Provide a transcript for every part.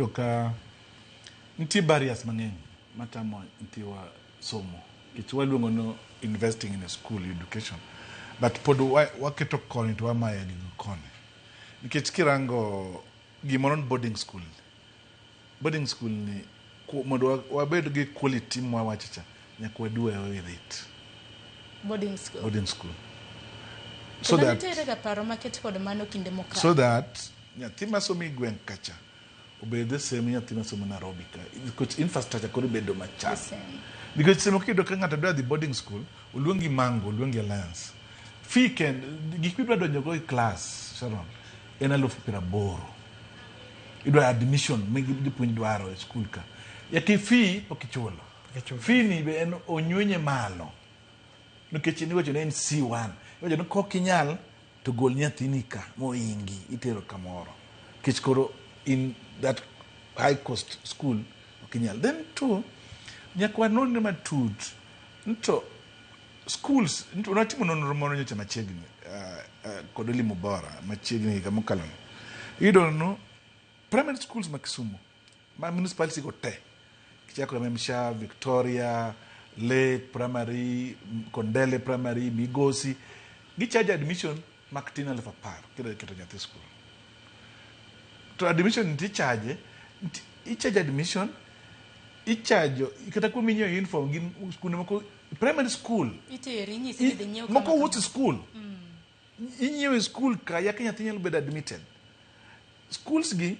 Iyudo ka nitie barriers mang'eny matamo nyithiwa somo. Nikech waluongo ni investing in a school education. But pod waketo koni to wamayo gigo koni. Nikech kirango gimoro ni boarding school. Boarding school ni mondo wabed gi quality mwawacho cha, nyaka wadu away with it. Boarding school. Boarding school. So that nitiere ga paro maket kod mano kinde mokalo. So that nyathi masomo e gweng' kacha obed the same nyathi masomo Nairobi ka. Nikech infrastructure koro bedo machal. Nikech seche moko iyudo ka ng'ato dwa dhi boarding school, oluongi Mango, oluongi Alliance. Fee kend, gik midwa donjo go e class, Sharon, en 80,000. Idwa admission ma jopuonj dwaro e school ka. Yaki fee pok ichulo. Fee ni be en onywenye malo. Nikech iwacho ni en C1. Iwacho ni kok inyal to gol nyathini ka moingi itero kamoro. Nikech koro in that high cost school ok inyal. Then two, nyaka wanon matut ni to schools, natimo nonro moro nyocha machiegni kod Elimu Bora machiegni higa mokalo no. Iyudo no primary schools ma Kisumu ma municipality go te kichako MMSHA, Victoria, Lake Primary, Kondele Primary, Migosi, gicharge admission mak tin 10,000 kidwa keto nyathi school. To admission nitie charge, icharge admission, icharge kata kuom inyiewo uniform gin skunde moko primary school Iteri inyisi ni dhi nyiew moko kama wuotho e school. Inyiewo e school ka yaka nyathi nyalo bedo admitted. Schools gi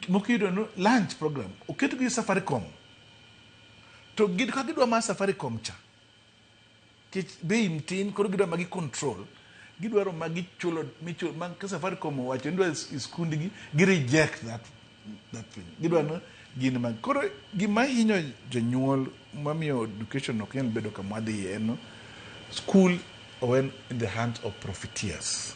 moko iyudo ni lunch program oket gi Safaricom. To gin ka gidwa mar Safaricom cha kech bei matin koro gidwa magi control gidwaro magi chulo michulo ma ka Safaricom owacho ni dwa skundgi gi reject that thing gidwa ni gin ma koro gima hinyo jonyuol mamiyo education ok nyal bedo kama wadhiye en school owen in the hands of profiteers.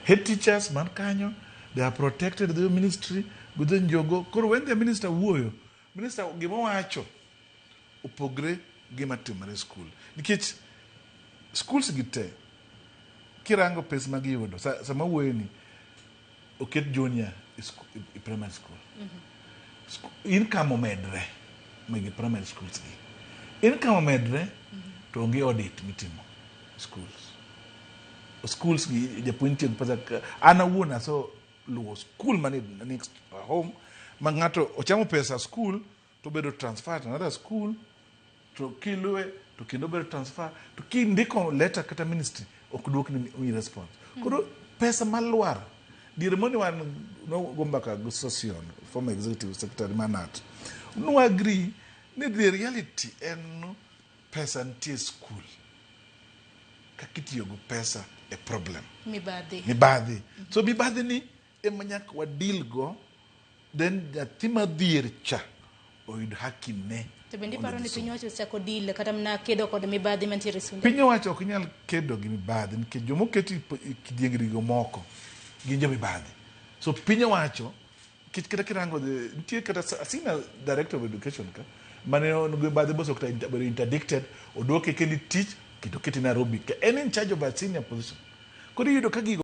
Head teachers man kanyo, they are protected the ministry gudho njogo. Koro when the minister wuoyo, minister gima owacho opogre gima timore e school nikech schools gi te kirango pesa ma giyudo sama wuoyo ni oket junior e primary school. Income omedre magi primary schools gi income omedre to onge audit mitimo schools gi japuonj tiyo gi pesa an awuon aso luwo school mani next home ma ng'ato ochamo pesa school to bedo transfer to another school to kiluwe to kendo bedo transfer to kindiko letter kata ministry ok duok ni response. Koro pesa malwar diere moni wan nogo mbaka gi Sosion, former executive secretary mar KNUT, no agree ni the reality en no pesa nitie school kaka itiyo gi pesa e problem. Mibadhi. Mibadhi. So mibadhi ni ema nyaka wadeal go, then nyathi madhier cha oyud haki ne. To bende iparo ni piny owacho osechako deal kata mana kedo kod mibadhi mantiere e skunde? Piny owacho ok nyal kedo gi mibadhi nikech joma oketi e kidiengni go moko gin jo mibadhi. So piny owacho nikech kata kirango nitie kata senior director of education ka mane on gi mibadhi bose kata bedo interdicted oduoke kendo tich kendo okete Nairobi ka en in charge of a senior position. Koro iyudo ka gigo